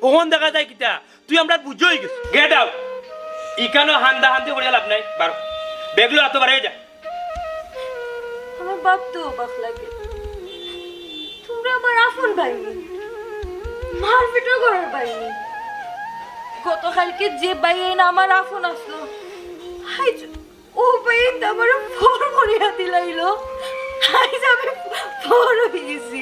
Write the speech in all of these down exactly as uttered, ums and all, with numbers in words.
অখন দেখা যায় কিতা, তুই আমরার বুঝ অই গেছস। Get out। ইখানো হান্দা হান্দি করিয়া লাভ নাই, বার। ব্যাগ লইয়া আতো বারইয়া যা। আমার ভাবতেও অবাক লাগে, তুমরা আমার আপন ভাইনি, মারপিটও করার ভাইনি। গতকাইলকে যে ভাইয়াইন আমার আপন আছলো, আইজ অউ ভাইয়াইন্তে আমারে পর করিয়া দিলাইলো। আইজ আমি পর অই গেছি।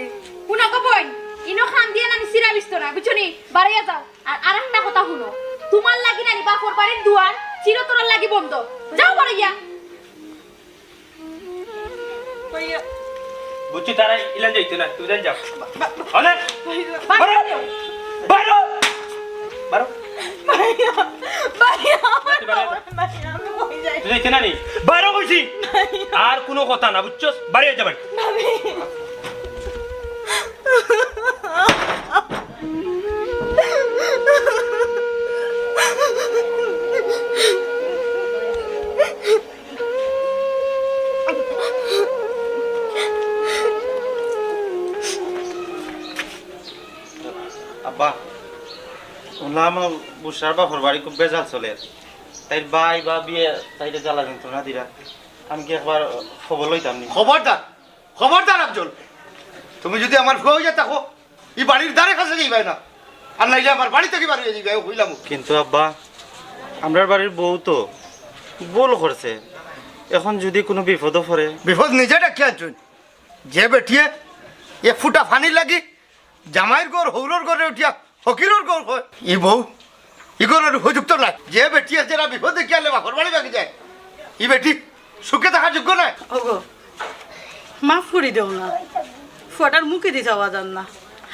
হুনো গো বইন, ইনো কান্দিয়া নানি চিরা বিছতো না, বুঝছো নি? বারইয়া যাও। আর আরেকটা কথা হুনো, তুমার লাগি নানি বাপর বাড়ির দুয়ার চিরতরের লাগি বন্ধ। যাও বারইয়া। ভাইয়া। বুঝছি, তারা ইলান যাইতো না, তুমি যাও। অনেক। ভাইয়া। বারো। বারো। বারো। ভাইয়া, ভাইয়া, আমার বারো। বাবা, ভাইয়া, আমি কই যাই? তুই যাইতে না নি? বারো কইছি। ভাইয়া। আর কোনো কথা না, বুঝছস? বাড়ি যাইতে পারি। ভাবি। আব্বা, হুনলাম বুসরার বাপর বাড়ি খুব বেজাল চলের। তাইর ভাই ভাবিয়ে তাইরে জ্বালা যন্ত্রণা দিরা। আমি কি একবার খবর লইতাম নি? খবরদার, খবরদার আফজল, তুমি যুদি আমার ফুয়া অইয়া থাকো, ই বাড়ির ধারে কাছে যাইবায় না, আর নাইলে আমার বাড়ি থাকি বারইয়া যাইবায়, কইলাম। কিন্তু আব্বা, আমরার বাড়ির বউ তো ভুল করছে, এখন যুদি কোনো বিপদো পড়ে। বিপদ নিজে ডাকিয়া আনছইন। যে বেটিয়ে এক ফুটা পানির লাগি জামাইর ঘর, হউরর ঘরে উঠিয়া ফকিরর ঘর কয়, ই বউ, ই ঘরর উপযুক্ত নায়। যে বেটিয়ে যেরা বিপদ দেখিয়া আনলে বাপর বাড়ি ভাগি যায়, ই বেটি সুখে থাকার যোগ্য নায়। ওগো, মাফ করি দেও না, ফুয়াটার মুখেদি চাওয়া যার না,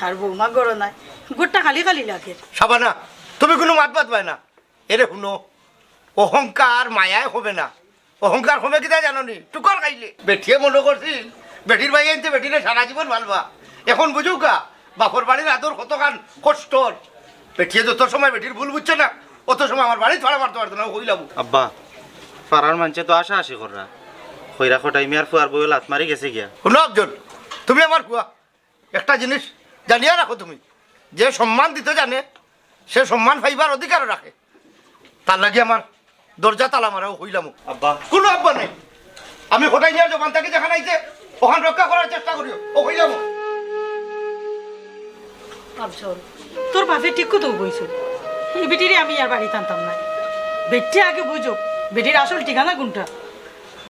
আর বৌমা ঘরো নাই, ঘরটা খালি খালি লাগের। শাবানা, তুমি কোনো মাত মাতবায় না। এরে হুনো, অহংকার মায়ায় কমে না। অহংকার কমে কিতা জানো নি? ঠুকর খাইলে। বেটিয়ে মনো করছিল, বেটির ভাইয়াইন্তে বেটিরে সারা জীবন ভালবা। এখন বুঝুক্কা, বাপর বাড়ির আদর কতখান কষ্টর। বেটিয়ে যত সময় বেটির ভুল বুঝছে না, অত সময় আমার বাড়িত ফাড়া মারতো পারতো না, কইলাম। আব্বা, ফাড়ার মানষে তো আশা আশি কররা, কইরা কটাই মিয়ার ফুয়ার বউয়ে লাত মারি গেছে গিয়া। হুনো আফজল, তুমি আমার ফুয়া, একটা জিনিস জানিয়া রাখো তুমি, যে সম্মান দিতে জানে, সে সম্মান পাইবার অধিকারও রাখে। তার লাগি আমার দরজা তালা মারাও কইলাম। আব্বা। কোনো আব্বা নাই। আমি কটাই মিয়ার জবান থাকি যেখান আইছে, অখান রক্ষা করার চেষ্টা করিও, অউ কইলাম। আফজল, তোর বাপে ঠিক কথা কইছে। ই বেটিরে আমি আর বাড়িত আনতাম না। বেটি আগে বুঝো, বেটির আসল ঠিকানা কোনটা।